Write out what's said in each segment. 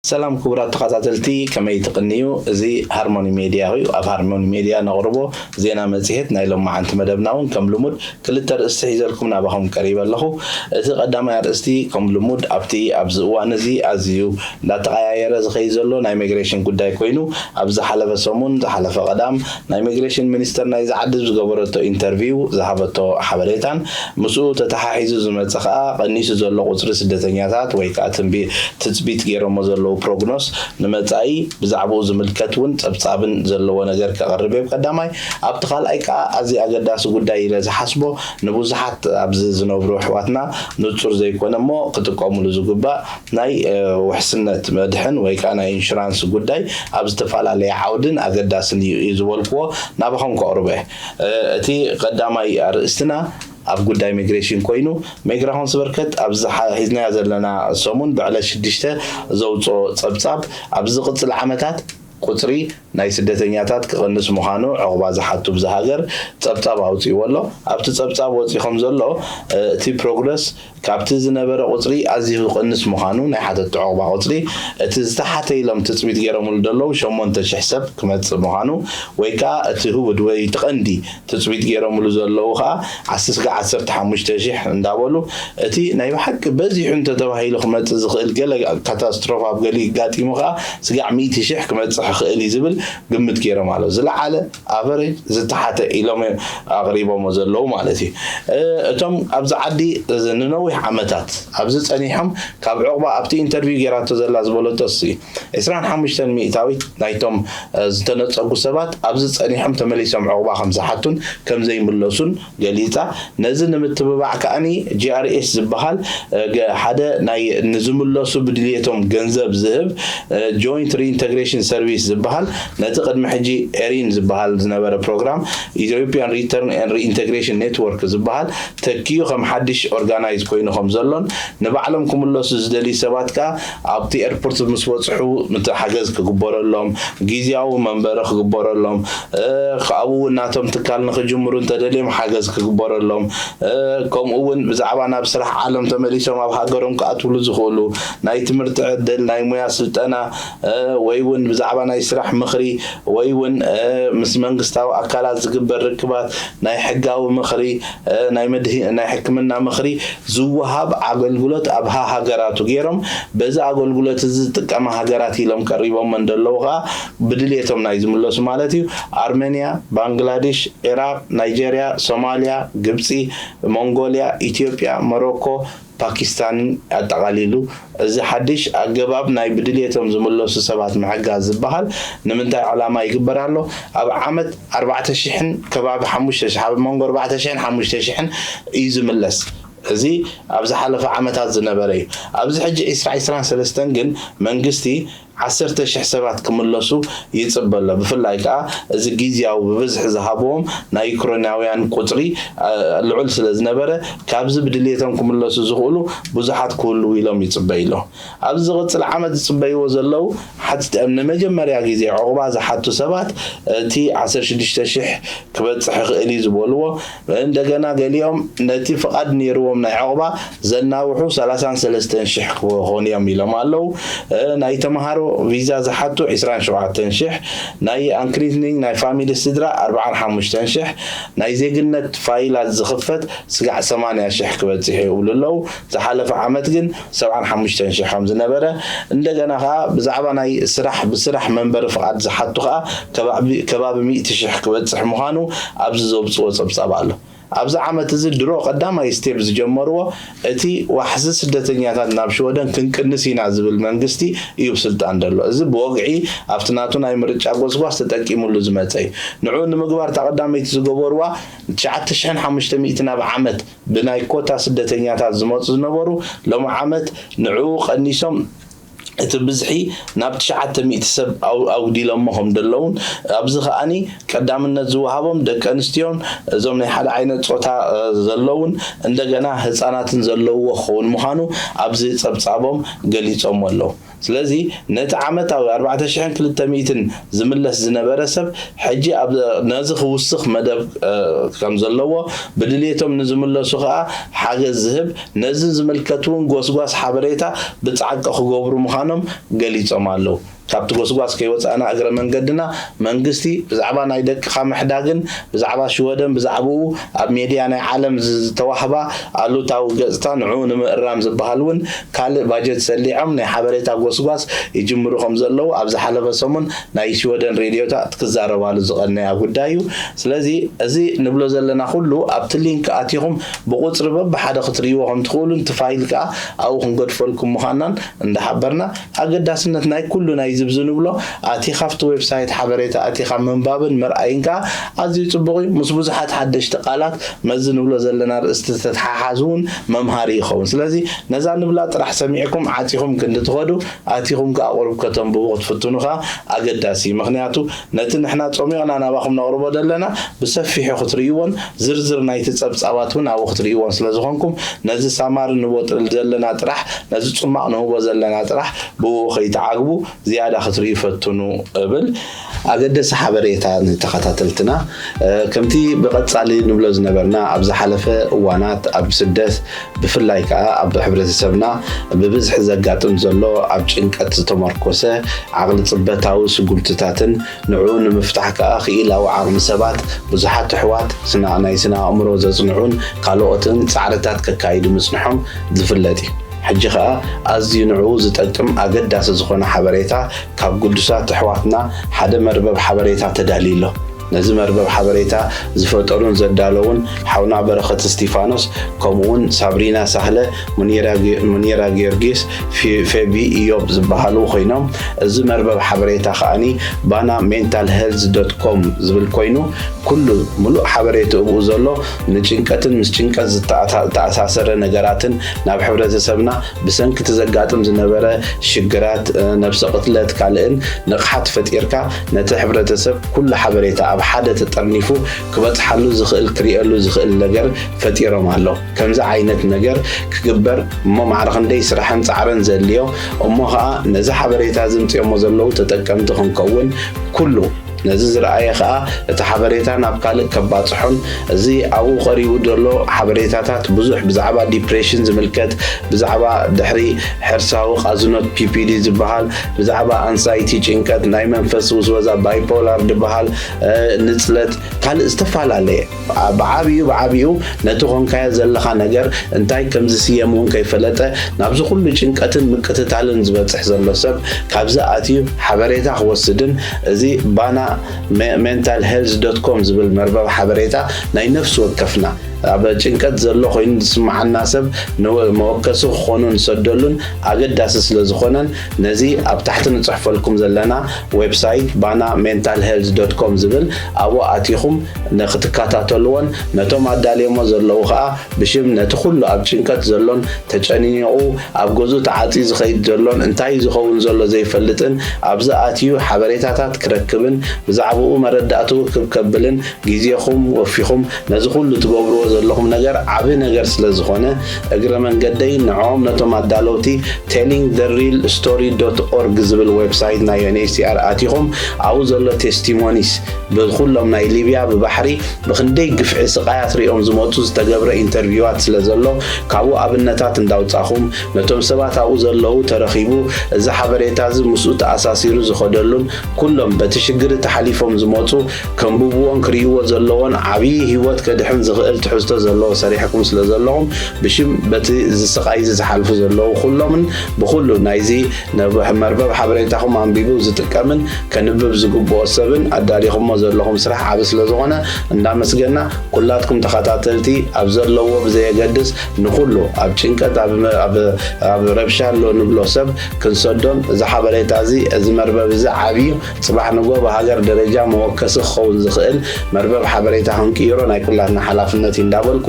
ሰላም ክቡራት ተኸታተልቲ፣ ከመይ ትቕንዩ? እዚ ሃርሞኒ ሜድያ እዩ። ኣብ ሃርሞኒ ሜድያ ነቕርቦ ዜና መጽሔት ናይ ሎማዓንቲ መደብና እውን ከም ልሙድ ክልተ ርእስቲ ሒዘልኩም ናባኹም ቀሪበ ኣለኹ። እቲ ቀዳማይ ኣርእስቲ ከም ልሙድ ኣብቲ ኣብዚ እዋን እዚ ኣዝዩ እንዳተቐያየረ ዝኸይድ ዘሎ ናይ ማይግሬሽን ጉዳይ ኮይኑ፣ ኣብ ዝሓለፈ ሰሙን፣ ዝሓለፈ ቀዳም፣ ናይ ማይግሬሽን ሚኒስተር ናይዚ ዓዲ ዝገበረቶ ኢንተርቪው ዝሃበቶ ሓበሬታን ምስኡ ተተሓሒዙ ዝመጸ ከኣ ቀኒሱ ዘሎ ቁጽሪ ስደተኛታት ወይ ከኣ ትንቢ-፣ ትጽቢት ገይሮሞ ዘለዉ ፕሮግኖስ ንመጻኢ ብዛዕባኡ ዝምልከት እውን ጸብጻብን ዘለዎ ነገር ከቕርብ እየ። ቀዳማይ፣ ኣብቲ ካልኣይ ከኣ ኣዝዩ ኣገዳሲ ጉዳይ ኢለ ዝሓስቦ ንብዙሓት ኣብዚ ዝነብሩ ኣሕዋትና ንጹር ዘይኮነ እሞ ክጥቀሙሉ ዝግባእ ናይ፣ እ፣ ውሕስነት መድሕን ወይ ከኣ ናይ ኢንሹራንስ ጉዳይ ኣብ ዝተፈላለየ ዓውድን ኣገዳስን እዩ፣ እዩ ዝበልክዎ ናባኹም ከቕርቦ እየ። እ፣ እቲ ቀዳማይ ኣርእስትና ኣብ ጉዳይ ሚግሬሽን ኮይኑ፣ ሚግራሆንስ በርከት ኣብዚ ሓ-፣ ሒዝናዮ ዘለና ሰሙን ብዕለት ሽዱሽተ ዘውጽኦ ጸብጻብ ኣብ ዝቕጽል ዓመታት ቁጽሪ ናይ ስደተኛታት ክቕንስ ምዃኑ ዕቑባ ዝሓቱ ብዛ ሃገር ጸብጻብ ኣውጺእዎ ኣሎ። ኣብቲ ጸብጻብ ወጺኡ ከም ዘሎ፣ እ፣ እቲ ፕሮግረስ ካብቲ ዝነበረ ቁጽሪ ኣዝዩ ክቕንስ ምዃኑ፣ ናይ ሓተቲ ዕቑባ ቁጽሪ እቲ ዝተሓተ ኢሎም ትጽቢት ገይሮምሉ ዘለዉ ሸሞንተ ሽሕ ሰብ ክመጽእ ምዃኑ፣ ወይ ከኣ እቲ ህውድ ወይ እቲ ቀንዲ ትጽቢት ገይሮምሉ ዘለዉ ከኣ ኣስስጋ ዓሰርተ ሓሙሽተ ሽሕ እንዳበሉ፣ እቲ ናይ ብሓቂ በዚሑ እንተተባሂሉ ክመጽእ ዝኽእል ገለ ካታስትሮፍ ኣብ ገሊኡ ኣጋጢሙ ከኣ ስጋዕ ሚእቲ ሽሕ ክመጽእ ይኽእል እዩ ዝብል ግምት ገይሮም ኣለዉ። ዝለዓለ ኣቨሬጅ ዝተሓተ ኢሎም እዮም ኣቕሪቦሞ ዘለዉ ማለት እዩ። እ፣ እቶም ኣብዚ ዓዲ እዚ ንነዊሕ ዓመታት ኣብዚ ጸኒሖም ካብ ዕቑባ ኣብቲ ኢንተርቪው ገይራቶ ዘላ ዝበለቶ እሱ እዩ። ዕስራን ሓሙሽተን ሚእታዊት ናይቶም፣ እ፣ ዝተነጸጉ ሰባት ኣብዚ ጸኒሖም ተመሊሶም ዕቑባ ከም ዝሓቱን ከም ዘይምለሱን ገሊጻ። ነዚ ንምትብባዕ ከኣኒ ጂ ኣር ኤስ ዝበሃል፣ እ፣ ገ-፣ ሓደ ናይ ንዝምለሱ ብድልየቶም ገንዘብ ዝህብ፣ እ፣ ጆይንት ሪኢንተግሬሽን ሰርቪስ ዝበሃል፣ ነቲ ቅድሚ ሕጂ ኤሪን ዝበሃል ዝነበረ ፕሮግራም፣ ኢትዮጵያን ሪተርን ኤንድ ሪኢንተግሬሽን ኔትወርክ ዝበሃል፣ ተኪኡ ከም ሓድሽ ኦርጋናይዝ ኮይኑ ከም ዘሎን፣ ንባዕሎም ክምለሱ ዝደልዩ ሰባት ከኣ ኣብቲ ኤርፖርት ምስ በጽሑ ምት-፣ ሓገዝ ክግበረሎም፣ ግዝያዊ መንበሪ ክግበረሎም፣ እ፣ ካብኡ እውን ናቶም ትካል ንኽጅምሩ እንተደልዮም ሓገዝ ክግበረሎም፣ እ፣ ከምኡ እውን ብዛዕባ ናብ ስራሕ ዓለም ተመሊሶም ኣብ ሃገሮም ክኣትውሉ ዝኽእሉ ናይ ትምህርቲ ዕድል፣ ናይ ሙያ ስልጠና፣ እ፣ ወይ እውን ብዛዕባ ናይ ስራሕ ምኽሪ፣ ወይ እውን፣ እ፣ ምስ መንግስታዊ ኣካላት ዝግበር ርክባት፣ ናይ ሕጋዊ ምኽሪ፣ እ፣ ናይ መድህ-፣ ናይ ሕክምና ምኽሪ ዝወሃብ ኣገልግሎት ኣብ ሃ-፣ ሃገራቱ ገይሮም፣ በዚ ኣገልግሎት እዚ ዝጥቀማ ሃገራት ኢሎም ቀሪቦም እንደለዉ ከኣ ብድልየቶም ናይ ዝምለሱ ማለት እዩ። ኣርሜንያ፣ ባንግላዴሽ፣ ኢራቕ፣ ናይጀርያ፣ ሶማልያ፣ ግብጺ፣ ሞንጎልያ፣ ኢትዮጵያ፣ ሞሮኮ፣ ፓኪስታንን ኣጠቓሊሉ። እዚ ሓድሽ ኣገባብ ናይ ብድልየቶም ዝምለሱ ሰባት ምሕጋዝ ዝበሃል ንምንታይ ዕላማ ይግበር ኣሎ? ኣብ ዓመት ኣርባዕተ ሽሕን ከባቢ ሓሙሽተ ሽሕ፣ ኣብ መንጎ ኣርባዕተ ሽሕን ሓሙሽተ ሽሕን እዩ ዝምለስ። እዚ ኣብ ዝሓለፈ ዓመታት ዝነበረ እዩ። ኣብዚ ሕጂ ዕስራ ዕስራን ሰለስተን ግን መንግስቲ ዓሰርተ ሽሕ ሰባት ክምለሱ ይጽበ ኣሎ። ብፍላይ ከኣ እዚ ግዝያዊ ብብዝሒ ዝሃብዎም ናይ ዩክሬናውያን ቁጽሪ፣ እ፣ ልዑል ስለ ዝነበረ፣ ካብዚ ብድልየቶም ክምለሱ ዝኽእሉ ብዙሓት ክህልዉ ኢሎም ይጽበዩ ኣሎ። ኣብዚ ዝቕጽል ዓመት ዝጽበይዎ ዘለዉ ሓቲ-፣ ንመጀመርያ ግዜ ዕቑባ ዝሓቱ ሰባት እቲ ዓሰርተ ሽዱሽተ ሽሕ ክበጽሕ ይኽእል እዩ ዝበልዎ፣ እንደገና ገሊኦም ነቲ ፍቓድ ነይርዎም ናይ ዕቑባ ዘናውሑ ሰላሳን ሰለስተን ሽሕ ክኾኑ እዮም ኢሎም ኣለዉ። እ፣ ናይ ተምሃሮ ቪዛ ዝሓቱ ዕስራን ሸውዓተን ሽሕ፣ ናይ ኣንክሪትኒንግ ናይ ፋሚሊ ስድራ ኣርባዓን ሓሙሽተን ሽሕ፣ ናይ ዜግነት ፋይላት ዝኽፈት ስጋዕ ሰማንያ ሽሕ ክበጽሕ ይብሉ ኣለዉ። ዝሓለፈ ዓመት ግን ሰብዓን ሓሙሽተን ሽሕ ከም ዝነበረ፣ እንደገና ከኣ ብዛዕባ ናይ ስራሕ፣ ብስራሕ መንበሪ ፍቓድ ዝሓቱ ከኣ ከባቢ፣ ከባቢ ሚእቲ ሽሕ ክበጽሕ ምዃኑ ኣብዚ ዘውጽኦ ጸብጻብ ኣሎ። ኣብዚ ዓመት እዚ ድሮ ቀዳማይ ስቴፕ ዝጀመርዎ እቲ ዋሕዚ ስደተኛታት ናብ ሽወደን ክንቅንስ ኢና ዝብል መንግስቲ እዩ ኣብ ስልጣን ዘሎ። እዚ ብወግዒ ኣብቲ ናቱ ናይ ምርጫ ጎስጓስ ተጠቂሙሉ ዝመጸ እዩ። ንዕኡ ንምግባር እታ ቀዳመይቲ ዝገበርዋ ትሽዓተ ሽሕን ሓሙሽተ ሚእትን ኣብ ዓመት ብናይ ኮታ ስደተኛታት ዝመጹ ዝነበሩ ሎሚ ዓመት ንዕኡ ቀኒሶም እቲ ብዝሒ ናብ ትሽዓተ ሚእቲ ሰብ ኣው-፣ ኣውዲሎሞ ከም ዘለዉን ኣብዚ ከኣኒ ቀዳምነት ዝወሃቦም ደቂ ኣንስትዮን እዞም ናይ ሓደ ዓይነት ጾታ፣ እ፣ ዘለዉን እንደገና ህጻናትን ዘለውዎ ክኸውን ምዃኑ ኣብዚ ጸብጻቦም ገሊጾም ኣለዉ። ስለዚ ነቲ ዓመታዊ ኣርባዕተ ሽሕን ክልተ ሚእትን ዝምለስ ዝነበረ ሰብ ሕጂ ኣብ ነዚ ክውስኽ መደብ ከም ዘለዎ፣ ብድልየቶም ንዝምለሱ ከኣ ሓገዝ ዝህብ፣ ነዚ ዝምልከት እውን ጎስጓስ ሓበሬታ ብጻዕቂ ክገብሩ ምዃኖም ገሊጾም ኣለዉ። ካብቲ ጎስጓስ ከይወጻእና እግረ መንገድና መንግስቲ ብዛዕባ ናይ ደቅኻ ምሕዳግን ብዛዕባ ሽወደን ብዛዕባኡ ኣብ ሜድያ ናይ ዓለም ዝተዋህባ ኣሉታዊ ገጽታ ንዕኡ ንምእራም ዝበሃል እውን ካልእ ባጀት ሰሊዖም ናይ ሓበሬታ ጎስጓስ ይጅምሩ ከም ዘለዉ ኣብ ዝሓለፈ ሰሙን ናይ ሽወደን ሬድዮታት ክዛረባሉ ዝቐነያ ጉዳይ እዩ። ስለዚ እዚ ንብሎ ዘለና ኩሉ ኣብቲ ሊንክ ኣቲኹም ብቁጽሪ በብሓደ ክትርእይዎ ከም ትኽእሉን እቲ ፋይል ከኣ ኣብኡ ክንገድፈልኩም ምዃንናን እንዳሓበርና ኣገዳስነት ናይ ኩሉ ናይ ዝብዚ ንብሎ ኣቲ ካብቲ ዌብሳይት ሓበሬታ ኣቲኻ ምንባብን ምርኣይን ከኣ ኣዝዩ ጽቡቕ እዩ። ምስ ብዙሓት ሓደሽቲ ቃላት መዚ ንብሎ ዘለና ርእስቲ ተተሓሓዝ እውን መምሃሪ ይኸውን። ስለዚ ነዛ ንብላ ጥራሕ ሰሚዕኩም ዓጺኹም ክንዲ ትኸዱ ኣቲኹም ከኣ ቁሩብ ከተንብቡ ክትፍትኑ ከኣ ኣገዳሲ እዩ። ምኽንያቱ ነቲ ንሕና ጾሚቕና ናባኹም ነቕርቦ ዘለና ብሰፊሑ ክትርእይዎን ዝርዝር ናይቲ ጸብጻባት እውን ኣብኡ ክትርእይዎን ስለ ዝኾንኩም ነዚ ሳማሪ ንቦጥል ዘለና ጥራሕ ነዚ ጽማቕ ንህቦ ዘለና ጥራሕ ብኡ ከይተዓግቡ ዝያዳ ክትርእዩ ፈትኑ እብል። ኣገደሲ ሓበሬታ ንተኸታተልትና ከምቲ ብቐጻሊ ንብሎ ዝነበርና ኣብ ዝሓለፈ እዋናት ኣብ ስደት ብፍላይ ከኣ ኣብ ሕብረተሰብና ብብዝሒ ዘጋጥም ዘሎ ኣብ ጭንቀት ዝተመርኮሰ ዓቕሊ ጽበታዊ ስጉምትታትን ንዕኡ ንምፍታሕ ከኣ ክኢላዊ ዓቕሚ ሰባት ብዙሓት ኣሕዋት ናይ ስነ ኣእምሮ ዘጽንዑን ካልኦትን ጻዕርታት ከካይዱ ምጽንሖም ዝፍለጥ እዩ። ሕጂ ከኣ ኣዝዩ ንዕኡ ዝጠቅም ኣገዳሲ ዝኾነ ሓበሬታ ካብ ግዱሳት ኣሕዋትና ሓደ መርበብ ሓበሬታ ተዳልዩ ኣሎ። ነዚ መርበብ ሓበሬታ ዝፈጠሩን ዘዳለውን ሓውና በረኸት እስቲፋኖስ ከምኡውን ሳብሪና ሳህለ፣ ሙኒራ ጊዮርጊስ፣ ፌቢ ኢዮብ ዝበሃሉ ኮይኖም እዚ መርበብ ሓበሬታ ከኣኒ ባና ሜንታል ሄልዝ ዶት ኮም ዝብል ኮይኑ ኩሉ ሙሉእ ሓበሬታ እብኡ ዘሎ ንጭንቀትን ምስ ጭንቀት ዝተኣሳሰረ ነገራትን ናብ ሕብረተሰብና ብሰንኪ እቲ ዘጋጥም ዝነበረ ሽግራት ነብሰ ቅትለት ካልእን ንቕሓት ፈጢርካ ነቲ ሕብረተሰብ ኩሉ ሓበሬታ ኣብ ሓደ ተጠርኒፉ ክበጽሓሉ ዝኽእል ክርእየሉ ዝኽእል ነገር ፈጢሮም ኣሎ። ከምዚ ዓይነት ነገር ክግበር እሞ ማዕረ ክንደይ ስራሕን ጻዕርን ዘድልዮ እሞ ኸኣ ነዚ ሓበሬታ ዝምጽኦሞ ዘለዉ ተጠቀምቲ ክንከውን ኩሉ ነዚ ዝረኣየ ኸኣ እቲ ሓበሬታ ናብ ካልእ ከባጽሖን እዚ ኣብኡ ቀሪቡ ዘሎ ሓበሬታታት ብዙሕ ብዛዕባ ዲፕሬሽን ዝምልከት ብዛዕባ ድሕሪ ሕርሳዊ ቃዝኖት ፒፒዲ ዝበሃል ብዛዕባ ኣንሳይቲ ጭንቀት ናይ መንፈስ ውዝወዛ ባይፖላር ዝበሃል ንጽለት ካልእ ዝተፈላለየ ብዓብዩ ብዓብዩ ነቲ ኮንካዮ ዘለኻ ነገር እንታይ ከም ዝስየም እውን ከይፈለጠ ናብዚ ኩሉ ጭንቀትን ምቅትታልን ዝበጽሕ ዘሎ ሰብ ካብዚ ኣትዩ ሓበሬታ ክወስድን እዚ ባና ሜንታል ሄልዝ ዶት ኮም ዝብል መርበብ ሓበሬታ ናይ ነፍሲ ወከፍና ኣብ ጭንቀት ዘሎ ኮይኑ ዝስምዓና ሰብ መወከሲ ክኾኑ ንሰደሉን ኣገዳሲ ስለ ዝኾነን ነዚ ኣብ ታሕቲ ንጽሕፈልኩም ዘለና ዌብሳይት ባና ሜንታል ሄልዝ ዶት ኮም ዝብል ኣብኡ ኣቲኹም ንክትከታተልዎን ነቶም ኣዳልዮሞ ዘለዉ ኸኣ ብሽም ነቲ ኩሉ ኣብ ጭንቀት ዘሎን ተጨኒቑ ኣብ ገዝኡ ተዓጽዩ ዝኸይድ ዘሎን እንታይ ዝኸውን ዘሎ ዘይፈልጥን ኣብዚ ኣትዩ ሓበሬታታት ክረክብን ብዛዕባኡ መረዳእትኡ ክብ ከብልን ግዜኹም ወፊኹም ነዚ ኩሉ ትገብርዎ ዘለኹም ነገር ዓቢ ነገር ስለ ዝኾነ እግረ መንገደይ ንዕኦም ነቶም ኣዳለውቲ ቴሊንግ ዘ ሪል ስቶሪ ዶት ኦርግ ዝብል ዌብሳይት ናይ ዩኤንኤችሲኣር ኣቲኹም ኣብኡ ዘሎ ቴስቲሞኒስ ብኩሎም ናይ ሊብያ ብባሕሪ ብኽንደይ ግፍዒ ስቓያት ሪኦም ዝመጹ ዝተገብረ ኢንተርቪዋት ስለ ዘሎ ካብኡ ኣብነታት እንዳውጻኹም ነቶም ሰባት ኣብኡ ዘለዉ ተረኺቡ እዚ ሓበሬታ እዚ ምስኡ ተኣሳሲሩ ዝኸደሉን ኩሎም በቲ ሽግር ተሓሊፎም ዝመጹ ከንብብዎን ክርእይዎ ዘለዎን ዓብዪ ህይወት ከድሕን ዝኽእል ትሕዝቶ ዘለዎ ሰሪሕኩም ስለ ዘለኹም ብሽም በቲ ዝስቓይ እዚ ዝሓልፉ ዘለዉ ኩሎምን ብኩሉ ናይዚ መርበብ ሓበሬታኹም ኣንቢቡ ዝጥቀምን ከንብብ ዝግብኦ ሰብን ኣዳሊኹሞ ዘለኹም ስራሕ ዓቢ ስለ ዝኾነ እንዳመስገና ኩላትኩም ተኸታተልቲ ኣብ ዘለዎ ብዘየገድስ ንኹሉ ኣብ ጭንቀት ኣብ ረብሻ ኣሎ ንብሎ ሰብ ክንሰዶን እዚ ሓበሬታ እዚ እዚ መርበብ እዚ ዓብዩ ጽባሕ ንጎ ብሃገር ደረጃ መወከሲ ክኸውን ዝኽእል መርበብ ሓበሬታ ክንቅይሮ ናይ ኩላትና ሓላፍነት እዩ። እንዳበልኩ፣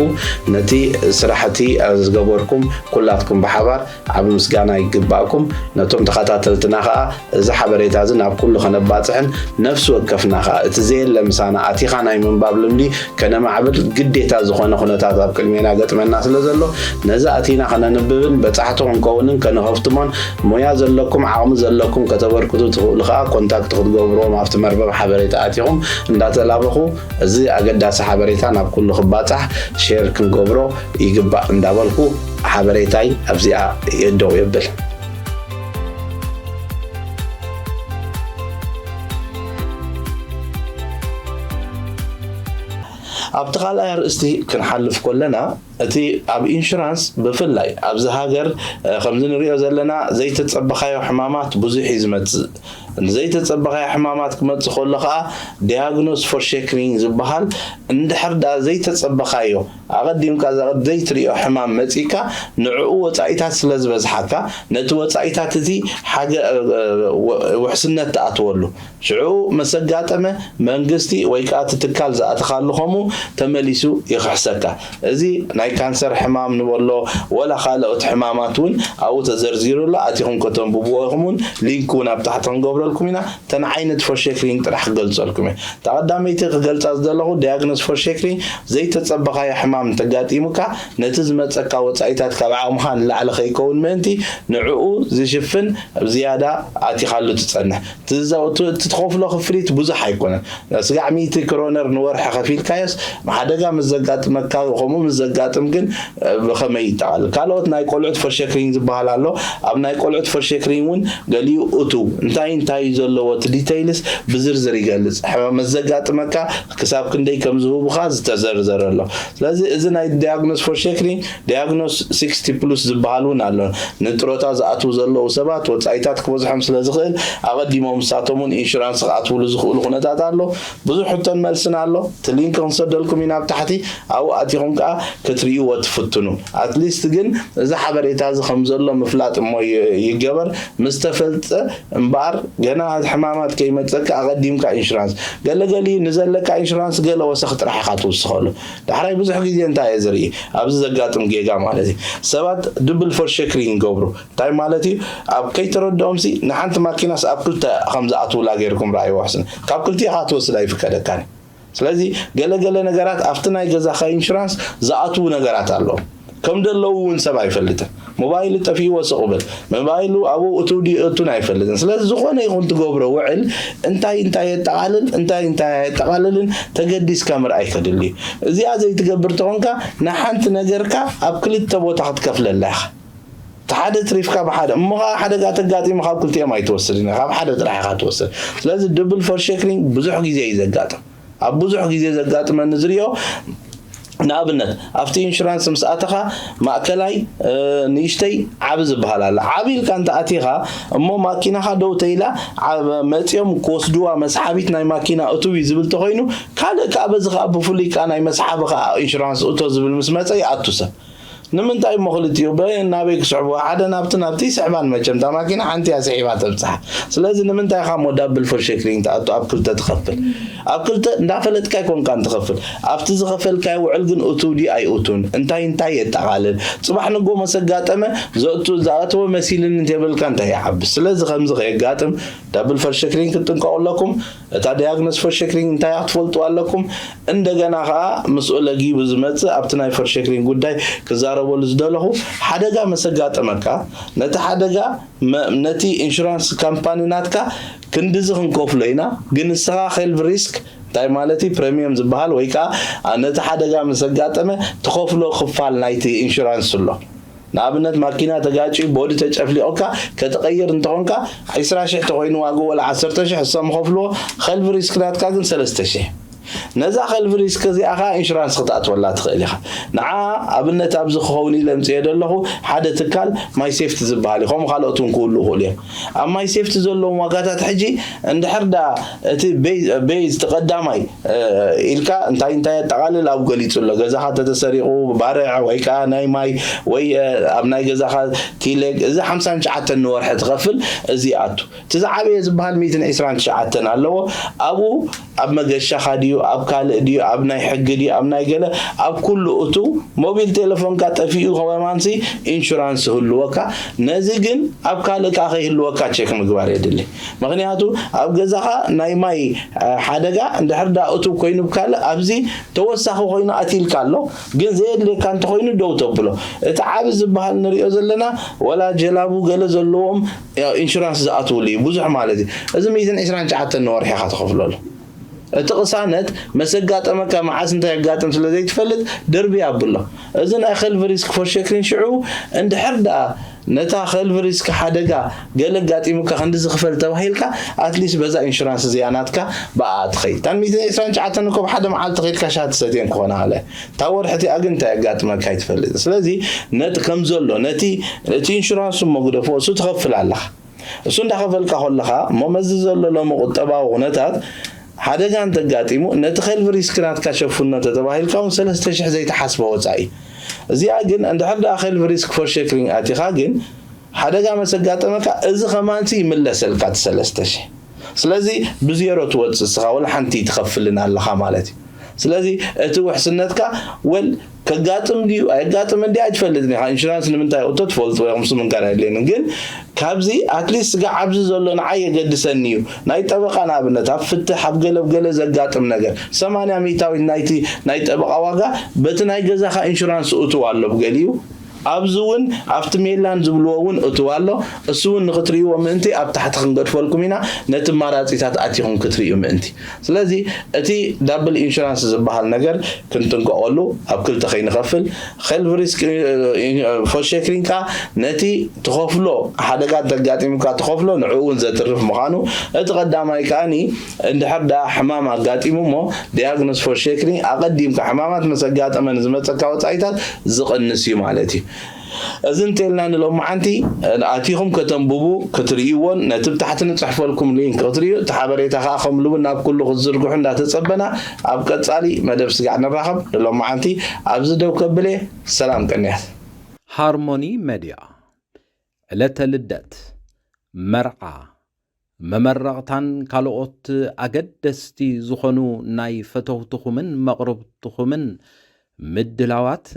ነቲ ስራሕቲ ዝገበርኩም ኩላትኩም ብሓባር ዓቢ ምስጋና ይግባእኩም። ነቶም ተኸታተልትና ከኣ እዚ ሓበሬታ እዚ ናብ ኩሉ ከነባጽሕን ነፍሲ ወከፍና ከኣ እቲ ዘየለ ምሳና ኣቲኻ ናይ ምንባብ ልምዲ ከነማዕብል ግዴታ ዝኾነ ኩነታት ኣብ ቅድሜና ገጥመና ስለ ዘሎ፣ ነዚ ኣቲና ከነንብብን በጻሕቲ ክንከውንን ከነኸፍትሞን ሞያ ዘለኩም፣ ዓቕሚ ዘለኩም ከተበርክቱ ትኽእሉ ከኣ ኮንታክት ክትገብርዎም ኣብቲ መርበብ ሓበሬታ ኣቲኹም እንዳተላበኹ፣ እዚ ኣገዳሲ ሓበሬታ ናብ ኩሉ ክባጻሕ ሼር ክንገብሮ ይግባእ እንዳበልኩ፣ ሓበሬታይ ኣብዚኣ የደው የብል። ኣብቲ ካልኣይ ኣርእስቲ ክንሓልፍ ከለና፣ እቲ ኣብ ኢንሹራንስ ብፍላይ ኣብዚ ሃገር፣ እ፣ ከምዚ ንሪኦ ዘለና ዘይተጸበኻዮ ሕማማት ብዙሕ እዩ ዝመጽእ። ዘይተጸበኻዮ ሕማማት ክመጽእ ከሎ ከኣ ዲያግኖስ ፎርሸክሪንግ ዝበሃል፣ እንድሕር ደኣ ዘይተጸበኻዮ፣ ኣቐዲምካ ዘቐ-፣ ዘይትሪኦ ሕማም መጺእካ፣ ንዕኡ ወጻኢታት ስለ ዝበዝሓካ፣ ነቲ ወጻኢታት እቲ ሓገ-፣ እ፣ እ፣ ወ-፣ ውሕስነት ትኣትወሉ። ሽዑ ምስ ኣጋጠመ መንግስቲ ወይ ከኣ እቲ ትካል ዝኣተኻሉ ከምኡ ተመሊሱ ይኽሕሰካ። እዚ ናይ ካንሰር ሕማም ንበሎ ወላ ካልኦት ሕማማት እውን ኣብኡ ተዘርዚሩ ኣሎ። ኣቲኹም ከተንብብዎ ኢኹም እውን ሊንክ እውን ኣብ ታሕቲ ክንገብረልኩም ኢና። እተን ዓይነት ፎርሸክሪንግ ጥራሕ ክገልጸልኩም እየ። እታ ቀዳመይቲ ክገልጻ ዝደለኹ ዲያግኖስ ፎርሸክሪንግ ዘይተጸበኻዮ ሕማም እንተጋጢሙካ ነቲ ዝመጸካ ወጻኢታት ካብ ዓቕምኻ ንላዕሊ ከይከውን ምእንቲ ንዕኡ ዝሽፍን ዝያዳ ኣቲኻሉ ትጸንሕ። እቲ ዘ-፣ እቲ፣ እቲ ትኸፍሎ ክፍሊት ብዙሕ ኣይኮነን። ስጋዕ ሚእቲ ክሮነር ንወርሒ ከፊልካዮስ፣ ሓደጋ ምስ ዘጋጥመካ፣ ከምኡ ምስ ዘጋጥም ግን፣ እ፣ ብኸመይ ይጠቓልል? ካልኦት ናይ ቆልዑት ፎርሸክሪንግ ዝበሃል ኣሎ። ኣብ ናይ ቆልዑት ፎርሸክሪንግ እውን ገሊኡ እቱ እንታይ እንታይ እዩ ዘለዎ፣ እቲ ዲተይልስ ብዝርዝር ይገልጽ። ሕማም ምስ ዘጋጥመካ ክሳብ ክንደይ ከም ዝህቡኻ ዝተዘርዘረ ኣሎ። ስለዚ እዚ ናይ ዲያግኖስ ፎርሸክሪንግ፣ ዲያግኖስ ሲክስቲ ፕሉስ ዝበሃል እውን ኣሎ። ንጥሮታ ዝኣትዉ ዘለዉ ሰባት ወጻኢታት ክበዝሖም ስለ ዝኽእል፣ ኣቐዲሞም ንሳቶም እውን ኢንሹራንስ ክኣትውሉ ዝኽእሉ ኩነታት ኣሎ። ብዙሕ ሕቶን መልስን ኣሎ። እቲ ሊንክ ክንሰደልኩም ኢና ኣብ ታሕቲ። ኣብኡ ኣቲኹም ከኣ ክትርእይዎ ትፍትኑ። ኣትሊስት ግን እዚ ሓበሬታ እዚ ከም ዘሎ ምፍላጥ እሞ ይ-፣ ይገበር። ምስ ተፈልጠ እምበኣር፣ ገና ሕማማት ከይመጸካ ኣቐዲምካ ኢንሹራንስ። ገለ ገሊኡ ንዘለካ ኢንሹራንስ ገለ ወሰኽ ጥራሕ ኢኻ ትውስኸሉ። ዳሕራይ ብዙሕ ግዜ እንታይ እየ ዝርኢ? ኣብዚ ዘጋጥም ጌጋ ማለት እዩ። ሰባት ድብል ፎርሸክሪንግ ይገብሩ። እንታይ ማለት እዩ? ኣብ ከይተረድኦምሲ ንሓንቲ ማኪናስ ኣብ ክልተ ከም ዝኣትውላ ጌርኩም ረኣይዎ። ሕስነ ካብ ክልቲኡ ኢኻ ትወስድ ኣይፍቀደካን። ስለዚ ገለ ገለ ነገራት ኣብቲ ናይ ገዛኻ ኢንሹራንስ ዝኣትዉ ነገራት ኣለዉ። ከም ደለዉ እውን ሰብ ኣይፈልጥን። ሞባይል ጠፊእዎ ስቕ በል። ሞባይሉ ኣብኡ እትው ድዩ እቱን ኣይፈልጥን። ስለዚ ዝኾነ ይኹን ትገብሮ ውዕል እንታይ እንታይ የጠቓልል፣ እንታይ እንታይ ኣየጠቓልልን ተገዲስካ ምርኣይ ከድሊ እዩ። እዚኣ ዘይትገብር ተኾንካ ንሓንቲ ነገርካ ኣብ ክልተ ቦታ ክትከፍለላ ኢኻ። እቲ ሓደ ትሪፍካ ብሓደ፣ እሞ ኸዓ ሓደጋ ተጋጢሙ ካብ ክልቲኦም ኣይትወስድን ኢኻ፣ ካብ ሓደ ጥራሕ ኢኻ ትወስድ። ስለዚ ድብል ፎርሸክሪንግ ብዙሕ ግዜ እዩ ዘጋጥም። ኣብ ብዙሕ ግዜ ዘጋጥመኒ ዝሪኦ፣ ንኣብነት ኣብቲ ኢንሹራንስ ምስ ኣተኻ ማእከላይ፣ እ፣ ንእሽተይ፣ ዓቢ ዝበሃል ኣሎ። ዓቢ ኢልካ እንተ ኣቲኻ እሞ ማኪናኻ ደው ተኢላ፣ ዓ-፣ መጺኦም ክወስድዋ መስሓቢት ናይ ማኪና እትው እዩ ዝብል ተኾይኑ፣ ካልእ ከኣ በዚ ከኣ ብፍሉይ ከኣ ናይ መስሓቢ ከኣ ኢንሹራንስ እቶ ዝብል ምስ መጸ ይኣቱ ሰብ። ንምንታይ እሞ ክልቲኡ በየን ናበይ ክስሕብዋ? ሓደ ናብቲ ናብቲ ይስሕባን መቸም። እታ ማኪና ሓንቲ እያ ስሒባ ተብጽሓ። ስለዚ ንምንታይ ኢኻ እሞ ዳብል ፎርሸክሪንግ ትኣቱ ኣብ ክልተ ትኸፍል? ኣብ ክልተ እንዳፈለጥካ ኣይኮንካን ትኸፍል። ኣብቲ ዝኸፈልካዮ ውዕል ግን እቱው ድዩ ኣይእቱን? እንታይ እንታይ የጠቓልል? ጽባሕ ንጎ መስ ኣጋጠመ ዘእቱ-፣ ዝኣተወ መሲልኒ እንተይበልካ እንታይ ይዓብስ? ስለዚ ከምዚ ከየጋጥም ዳብል ፎርሸክሪንግ ክትጥንቀቑ ኣለኩም። እታ ዲያግኖስ ፎርሸክሪንግ እንታይ እያ ክትፈልጡ ኣለኩም። እንደገና ኸኣ ምስኡ ለጊቡ ዝመጽእ ኣብቲ ናይ ፎርሸክሪንግ ጉዳይ ክዛረበሉ ዝደለኹ፣ ሓደጋ መስ ኣጋጠመካ፣ ነቲ ሓደጋ መ-፣ ነቲ ኢንሹራንስ ካምፓኒ ናትካ ክንድዚ ክንከፍሎ ኢና፣ ግን ንስኻ ሄልቭ ሪስክ እንታይ ማለት እዩ? ፕረሚየም ዝበሃል ወይ ከኣ ነቲ ሓደጋ ምስ ኣጋጠመ ትኸፍሎ ክፋል ናይቲ ኢንሹራንስ ኣሎ። ንኣብነት ማኪና ተጋጭዩ ቦዲ ተጨፍሊቑካ ከተቐይር እንተኾንካ ዒስራ ሽሕ ተኾይኑ ዋግኡ ወላ ዓሰርተ ሽሕ እሶም ኸፍልዎ፣ ኸልቪ ሪስክ ናትካ ግን ሰለስተ ሽሕ። ነዛ ኸልቪ ሪስክ እዚኣ ኸዓ ኢንሹራንስ ክትኣትወላ ትኽእል ኢኻ። ንዓ ኣብነት ኣብዚ ክኸውን ኢለ ኣምፅኤ ዘለኹ ሓደ ትካል ማይ ሴፍቲ ዝበሃል እዩ። ከምኡ ካልኦት እውን ክህሉ ይኽእሉ እዮም። ኣብ ማይ ሴፍቲ ዘለዎም ዋጋታት ሕጂ እንድሕር ዳ እቲ ቤዝ፣ ቤዝ እቲ ቀዳማይ ኢልካ እንታይ እንታይ የጠቓልል ኣብኡ ገሊጹ ኣሎ። ገዛኻ ተተሰሪቑ ባርዕ ወይ ከኣ ናይ ማይ ወይ ኣብ ናይ ገዛኻ ቲሌግ እዚ ሓምሳን ትሽዓተን ንወርሒ ትኸፍል እዚ ይኣቱ። እቲ ዝዓበየ ዝበሃል ሚእትን ዕስራን ትሽዓተን ኣለዎ። ኣብኡ ኣብ መገሻኻ ድዩ ኣብ ካልእ ድዩ፣ ኣብ ናይ ሕጊ ድዩ፣ ኣብ ናይ ገለ፣ ኣብ ኩሉ እቱ። ሞቢል ቴሌፎንካ ጠፊኡ ከማንሲ ኢንሹራንስ ህልወካ። ነዚ ግን ኣብ ካልእ ከኣ ከይህልወካ ቸክ ምግባር የድሊ። ምኽንያቱ ኣብ ገዛኻ ናይ ማይ ሓደጋ እንድሕር ዳ እቱ ኮይኑ ብካልእ ኣብዚ ተወሳኺ ኮይኑ ኣትልካ ኣሎ፣ ግን ዘየድልየካ እንተኾይኑ ደው ተብሎ። እቲ ዓቢ ዝበሃል ንሪኦ ዘለና ወላ ጀላቡ ገለ ዘለዎም ኢንሹራንስ ዝኣትውሉ እዩ ብዙሕ ማለት እዩ። እዚ ሚእትን ዕስራን ትሽዓተን ንወርሒ ኢኻ ትኸፍለሉ። እቲ ቅሳነት መሰጋጠመካ መዓስ እንታይ ኣጋጥም ስለ ዘይትፈልጥ ድርቢ ኣብሎ። እዚ ናይ ከልቭ ሪስክ ፎር ሸክሪን ሽዑ እንድሕር ደኣ ነታ ከልቭ ሪስክ ሓደጋ ገለ ኣጋጢሙካ ክንዲ ዝኽፈል ተባሂልካ ኣትሊስት በዛ ኢንሹራንስ እዚኣ ናትካ ብኣ ትኸይድ። ታን ሚእትን ዕስራን ትሽዓተን እኮ ብሓደ መዓልቲ ኸይድካ ሻሂ ትሰትየን ክኾና ኣለ። እታ ወርሒ እቲኣ ግን እንታይ ኣጋጥመካ ኣይትፈልጥ። ስለዚ ነቲ ከም ዘሎ ነቲ እቲ ኢንሹራንስ እሞ ግደፎ እሱ ትኸፍል ኣለኻ። እሱ እንዳኸፈልካ ከለኻ እሞ መዚ ዘሎ ሎሚ ቁጠባዊ ኩነታት ሓደጋ እንተጋጢሙ ነቲ ከልቭ ሪስክ ናትካ ሸፍኖ ተተባሂልካ እውን ሰለስተ ሽሕ ዘይተሓስበ ወፃኢ። እዚኣ ግን እንድሕር ደኣ ከልቭ ሪስክ ፎር ሸክሪንግ ኣቲኻ ግን ሓደጋ መሰጋጠመካ እዚ ከማንሲ ይምለሰልካ እቲ ሰለስተ ሽሕ። ስለዚ ብዜሮ ትወፅእ እስኻ ወላ ሓንቲ ትኸፍልን ኣለኻ ማለት እዩ። ስለዚ እቲ ውሕስነትካ ወል ከጋጥም ድዩ ኣየጋጥምን ድዩ ኣይትፈልጥን ኢኻ። ኢንሹራንስ ንምንታይ እቶ ትፈልጥዎ ኢኹም፣ ስም እንካን ኣየድልየንን። ግን ካብዚ ኣትሊስት ስጋዕ ኣብዚ ዘሎ ንዓይ የገድሰኒ እዩ። ናይ ጠበቃ ንኣብነት ኣብ ፍትሕ ኣብ ገለ ኣብ ገለ ዘጋጥም ነገር ሰማንያ ሚእታዊት ናይቲ ናይ ጠበቃ ዋጋ በቲ ናይ ገዛኻ ኢንሹራንስ እትው ኣሎ ብገሊኡ ኣብዚ እውን ኣብቲ ሜላን ዝብልዎ እውን እትው ኣሎ። እሱ እውን ንክትርእይዎ ምእንቲ ኣብ ታሕቲ ክንገድፈልኩም ኢና፣ ነቲ ኣማራፂታት ኣቲኹም ክትርእዩ ምእንቲ። ስለዚ እቲ ዳብል ኢንሹራንስ ዝበሃል ነገር ክንጥንቀቐሉ ኣብ ክልተ ከይንኸፍል፣ ኸልቭ ሪስክ ፎር ሸክሪንግ ከኣ ነቲ ትኸፍሎ ሓደጋ እንተጋጢሙካ ትኸፍሎ ንዕኡ እውን ዘትርፍ ምዃኑ፣ እቲ ቀዳማይ ከኣኒ እንድሕር ደኣ ሕማም ኣጋጢሙ እሞ ዲያግኖስ ፎር ሸክሪንግ ኣቐዲምካ ሕማማት ምስ ኣጋጠመ ንዝመፀካ ወፃኢታት ዝቕንስ እዩ ማለት እዩ። እዚ እንተልና ንሎማዓንቲ ኣቲኹም ከተንብቡ ክትርእይዎን ነቲ ብታሕቲ ንፅሕፈልኩም ሊንክ ክትርእዩ እቲ ሓበሬታ ከዓ ከም ልቡ ናብ ኩሉ ክትዝርግሑ እንዳተፀበና ኣብ ቀፃሊ መደብ ስጋዕ ንራኸብ። ንሎማዓንቲ ኣብዚ ደው ከብለ ሰላም ቅንያት። ሃርሞኒ መድያ ዕለተ ልደት፣ መርዓ፣ መመረቕታን ካልኦት ኣገደስቲ ዝኾኑ ናይ ፈተውትኹምን መቕርብትኹምን ምድላዋት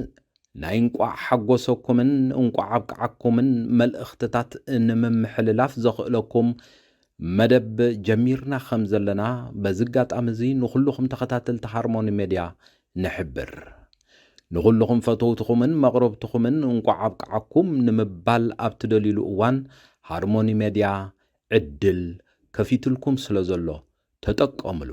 ናይ እንቋዕ ሓጎሰኩምን እንቋዕ ኣብቅዓኩምን መልእኽትታት ንምምሕልላፍ ዘኽእለኩም መደብ ጀሚርና ከም ዘለና በዚ ኣጋጣሚ እዚ ንኹልኹም ተኸታተልቲ ሃርሞኒ ሜድያ ንሕብር። ንኹልኹም ፈተውትኹምን መቕረብትኹምን እንቋዕ ኣብቅዓኩም ንምባል ኣብ ትደልዩሉ እዋን ሃርሞኒ ሜድያ ዕድል ከፊትልኩም ስለ ዘሎ ተጠቀምሉ።